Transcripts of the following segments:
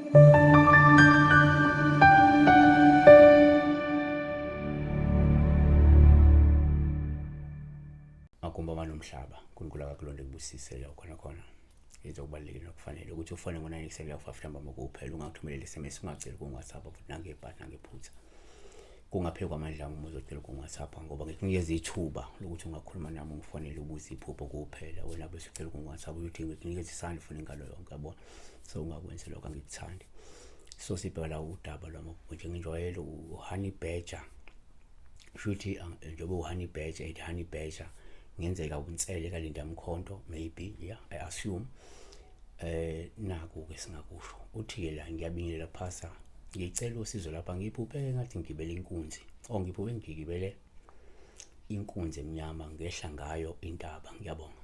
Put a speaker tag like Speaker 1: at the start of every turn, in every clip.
Speaker 1: Magumba manomhlaba, uNkulunkulu akakulonde kubusise la khona khona. Yenza okubalulekile nokufanele ukuthi ufone ngo-9 ekuseni kuya ku-5 ntambama kuphela, ungakuthumelela i-SMS, ungaceli ku-WhatsApp futhi nangebhadi nangephutha. Kungaphezu kwamandla ami uma uzocela ku-WhatsApp ngoba ngikunikeza ithuba lokuthi ungakhuluma nami ungifonele ubuze iphupho kuphela, wena bese ucela ku-WhatsApp uyothi ngikunikeza isandla ufuna ingalo yonke yabo. So ungakwenzi lokho, angikuthandi. So sibheka la udaba lwamaphupho njengenjwayelo u-honey badger. Shuthi njengoba u-honey badger ethi honey badger ngenzeka unsele kaLinda Mkhonto, maybe, yeah, I assume. Naku ke singakusho, uthi ke la ngiyabingelela phasa, ngicela usizo lapha, ngiphuphe ngathi ngigibele inkunzi, oh ngiphuphe ngigibele inkunzi emnyama ngehla ngayo intaba, ngiyabonga.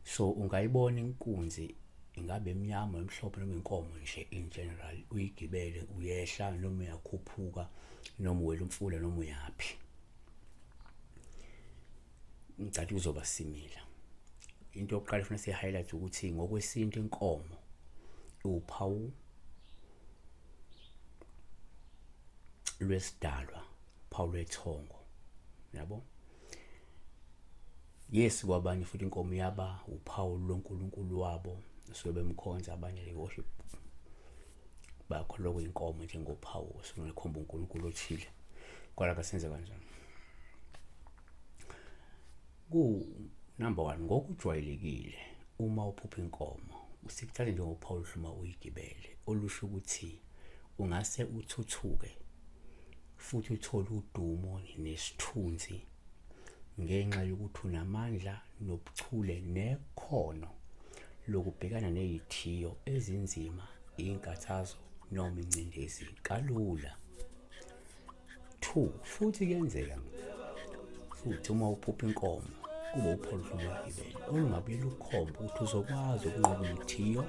Speaker 1: So ungayibona inkunzi ingabe emnyama emhlophe noma inkomo nje in general, uyigibele uyehla noma uyakhuphuka noma uwela umfula noma uyaphi, ngicathi kuzoba simila. Into yokuqala efuna siyi-highlight ukuthi ngokwesintu inkomo iwuphawu lwesidalwa, uphawu lwethongo, yabo. Yes, kwabanye futhi inkomo yaba uphawu lonkulunkulu wabo, suke bemkhonza abanye le worship bakholwa kuyinkomo njengophawu osuke lukhomba uNkulunkulu othile. Kodwa kasenze kanjani? Ku number 1, ngokujwayelekile uma uphupha inkomo usikuthatha njengophawu oluhluma uyigibele, olusho ukuthi ungase uthuthuke futhi uthole udumo nesithunzi ngenxa yokuthi unamandla nobuchule nekhono lokubhekana nezithiyo ezinzima, izinkathazo noma ingcindezi kalula. 2 futhi kuyenzeka futhi uma uphupha inkomo kube uphawu oluhluma uyigibele olungabuye lukhombe ukuthi uzokwazi ukunqoba izithiyo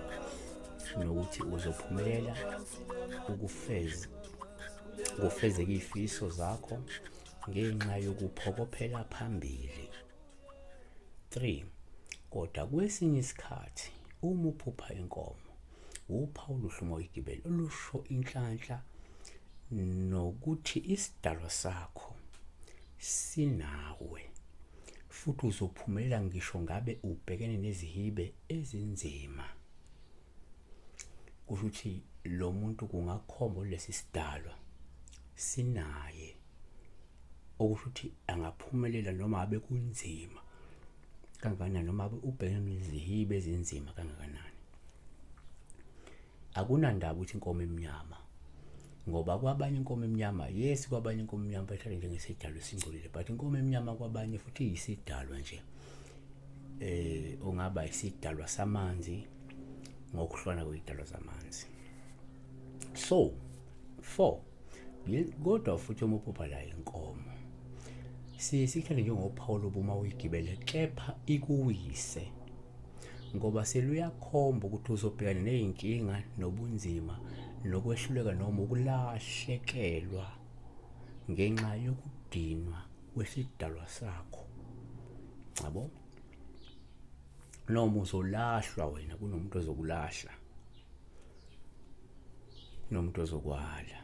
Speaker 1: nokuthi uzophumelela ukufeza kufezeka izifiso zakho ngenxa yokuphokophela phambili. 3 kodwa kwesinye isikhathi uma uphupha inkomo uphawu oluhluma uyigibele olusho inhlanhla nokuthi isidalwa sakho sinawe futhi uzophumelela ngisho ngabe ubhekene nezihibe ezinzima. Kusho ukuthi lo muntu kungakhomba lesi sidalwa sinaye, okusho ukuthi angaphumelela noma abe kunzima kangakanani, noma abe ubhekene nezihibe ezinzima kangakanani. Akunandaba ukuthi inkomo emnyama, ngoba kwabanye inkomo emnyama, yes, kwabanye inkomo emnyama bayithatha njengesidalwa esingcolile, but inkomo emnyama kwabanye futhi iyisidalwa nje ongaba isidalwa samanzi ngokuhlwana kwezidalwa zamanzi. So 4 kodwa futhi uma uphupha la inkomo siye sithathe njengophawu lobuma uyigibele, kepha ikuwise ngoba seluyakhomba ukuthi uzobhekana nezinkinga nobunzima nokwehluleka noma ukulahlekelwa ngenxa yokudinwa kwesidalwa sakho, yabo. Noma uzolahlwa wena, kunomuntu ozokulahla, kunomuntu ozokwala.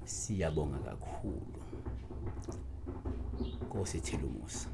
Speaker 1: Siyabonga kakhulu, Nkosi ithela umusa.